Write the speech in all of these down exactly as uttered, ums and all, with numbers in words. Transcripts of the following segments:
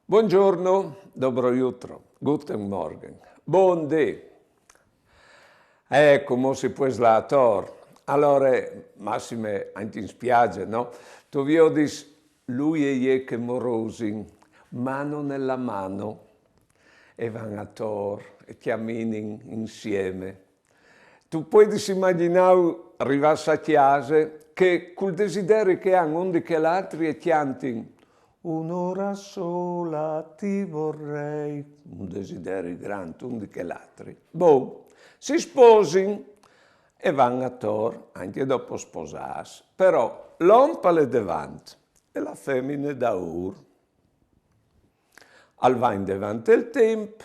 Buongiorno, dobro jutro, guten Morgen, bon dì. Ecco, mo si pues lâ ator. Alore, massime ancje in spiaze, no? Tu viodis lui e jê che morosin, mano nella mano, e van ator, e cjaminin insieme. Tu puedis imagjinâju rivâts a cjase che cul desideri che a àn un di chel altri e cjantin: "Un'ora sola ti vorrei", un desideri grant un di chel altri. Bon, si sposin e van ator, ancje dopo sposâts, però l'om al è devant e la femine daûr. Al va indevant il timp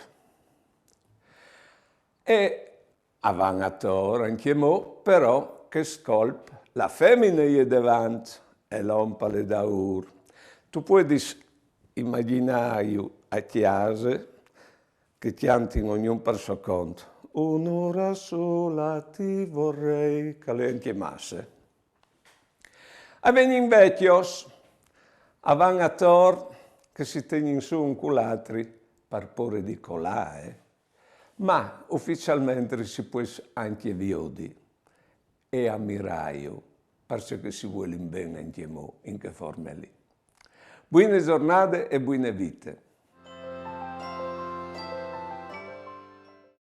e a van ator ancjemò, però chest colp la femine e je devant e l'om al è daûr. Tu puedis imagjinâju a cjase che cjantin ognun par so cont: "Un'ora sola ti vorrei", che al è ancje masse. A vegnin vecjos, a van ator che si tegnin sù un cul altri par pôre di colâ, eh. Ma uficialmentri si pues ancje viodi e amirâju, parcè che si vuelin ben ancjemò in chê forme li. Buine zornade e buine vite.